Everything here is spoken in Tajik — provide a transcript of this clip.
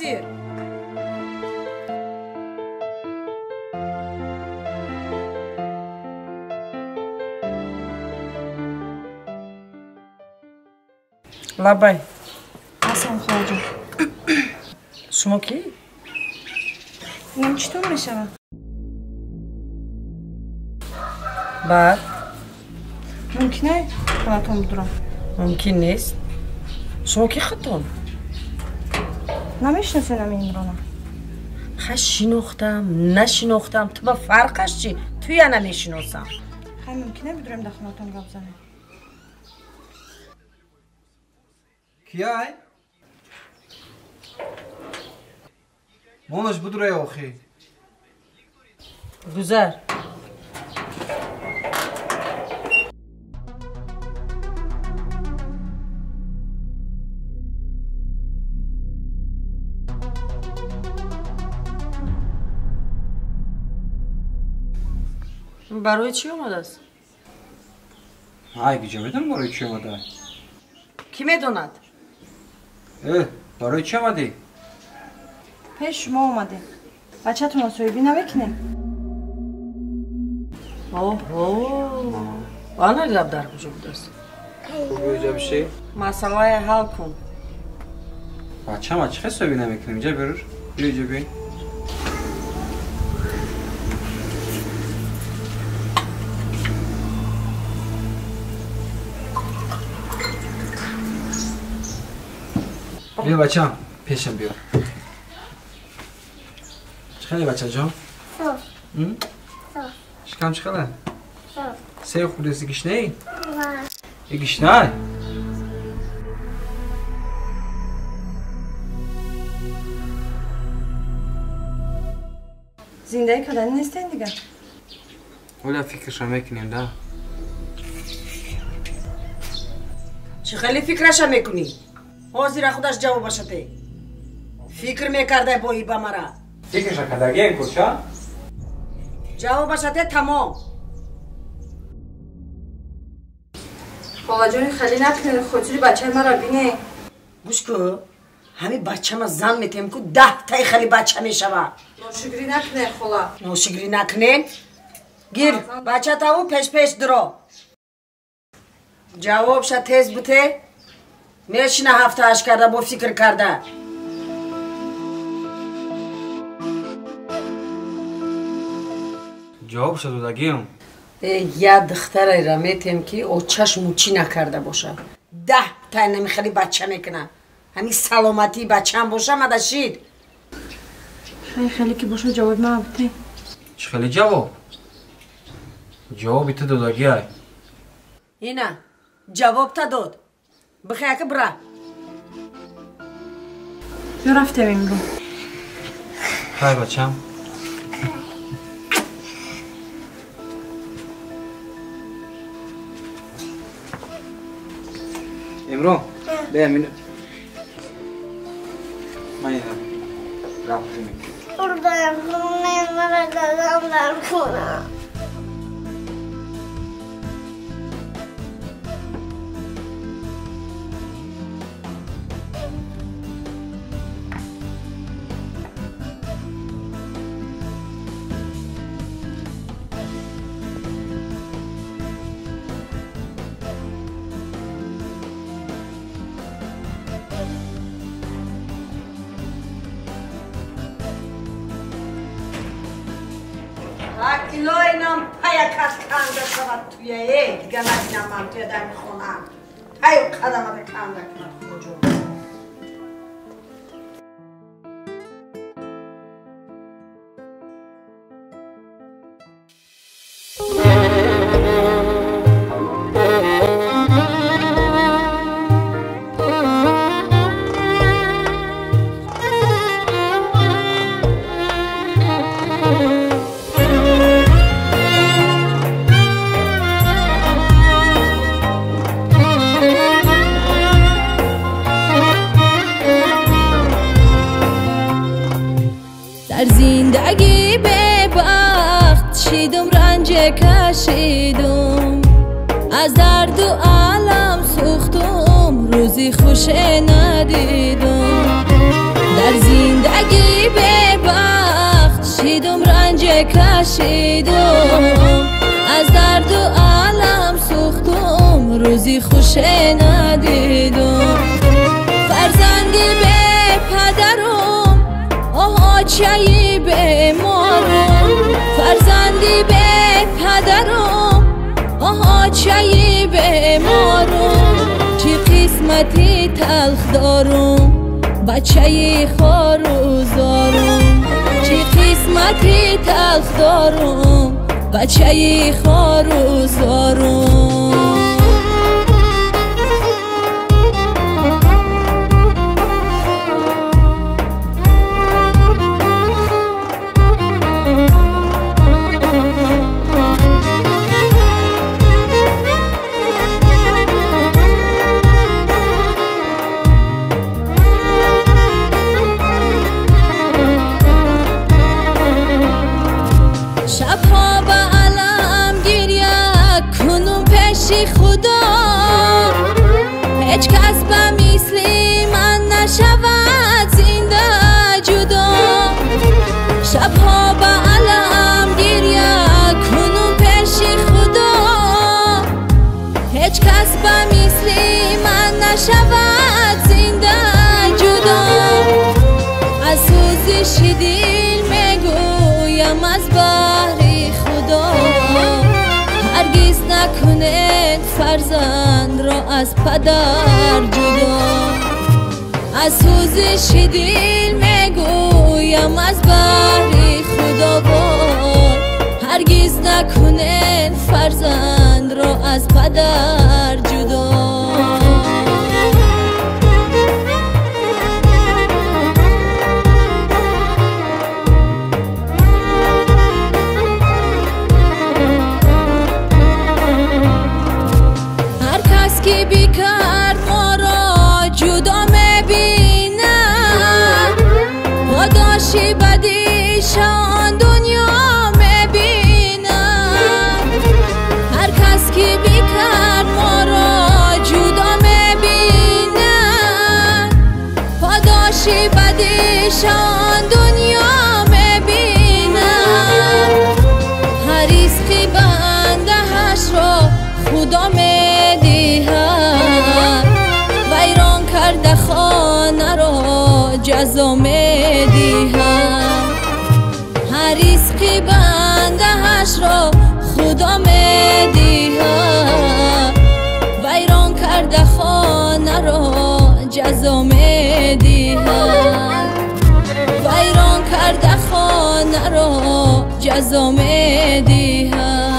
ҳозир. Лабай. Ассалом холаҷон. Шумо кӣ? Инам чӣ тон мешавад? Баъд? Мумкин е хонатон будурам? Мумкин нест. Шумо кӣ худтон? Намешиносенам Имрона. Ха шинохтам, нашинохтам, ту ба фарқаш чӣ? Туя намешиносам. Хай мумкин е бидурем дар хонатон гап занем? Кияй? Монаш будурай охи. Гузар. Барои чӣ омадааст? Ай, гиҷа медонам барои чӣ омада. Кӣ медонад? Барои чӣ омадӣ? Пеш шумо омадем. Бачатонро соҳибӣ намекунем? Оҳо, ана гап дар куҷо будааст? Куҷо биши? Масъалая ҳал кун. Бачама чӣ хел соҳибӣ намекунем? Иҷа бирур. Биё иҷа бин. Биё бачам, пешам биё. Чӣ хеле бачаҷон? Шикам чӣ хеле? Сер хӯрдеси гишнаи? Гишнай? Зиндагӣ кардани нестен дигар? Оля фикраша мекунем, да? Чӣ хеле фикраша мекунӣ? Ҳозира худаш ҷавобаша те. Фикр мекардай бо иба мара. Фикраша кардагием курча? Ҷавобаша те тамом. Холаҷони хеле накунед, хотири бачаи мара бине. Гӯш ку, ҳами бачама зан метем ку 10 таи хеле бача мешава. Ношукрӣ накунед, хола. Ношукрӣ накунед? Гир, бачатаву пеш-пеш дуро. Ҷавобша тез буте. Мешина 7-8 карда бо фикр карда. Ҷавобша додагиам. Я духтареро метем ки очаш мучӣ накарда бошад. 10 тай намихели бача мекуна. Ҳамин саломатии бачаам боша мадашид. Хай хеле ки боша ҷавоб мана бите. Чӣ хеле ҷавоб? Ҷавоби ту додагиай. Ина ҷавобта дод. Бихаяка бира. Ё рафтем имрӯз. Хай бачам. Имрон, бия мин. Ман ина рафтем. Урдан мара дадам дар хона. Илоинам паякат канда шавад туяе, дига набинам ман туя дар михонаам. Паю қадамада канда кунад худоҷон. дар зиндагӣ бебахт шидум, ранҷ кашидум, аз дарду алам сӯхтум, рӯзи хуше надидум. Дар Дар зиндагӣ бебахт шидум, ранҷ кашидум, аз дарду алам сӯхтум, рӯзи хуше надидум. Фарзанди бепадарум, оҳ очаи беморум. Фарзанди бепадарум, оҳ очаи беморум. Чӣ қисмати талх дорум, бачаи хору зорум. Чӣ қисмати талх дорум, бачаи хору зорум. Шабҳо ба алам гиря кунум пеши Худо, ҳеҷ кас ба мисли ман нашавад зинда ҷудо. Шабҳо ба алам гиря кунум пеши Худо, ҳеҷ кас ба мисли ман нашавад зинда ҷудо. Аз сӯзиши дил мегӯям аз баҳри Худо, ҳаргиз накунед фарзандро аз падар ҷудо. Аз сӯзиши дил мегӯям аз баҳри Худовор, ҳаргиз накунед фарзандро аз падар ҷудо. Ҳар кас ки бикард моро ҷудо мебинад, подоши бадишон дунё мебинад. Ҳар кас ки бикард моро ҷудо мебинад, подоши бадишон дунё мебинад. Ҳар ризқи бандаашро Худо медиҳад, вайрон карда хонаро ҷазо медиҳад. Ҳар ризқи бандаашро Худо медиҳад, вайрон карда хонаро ҷазо медиҳад. Вайрон карда хонаро ҷазо медиҳад.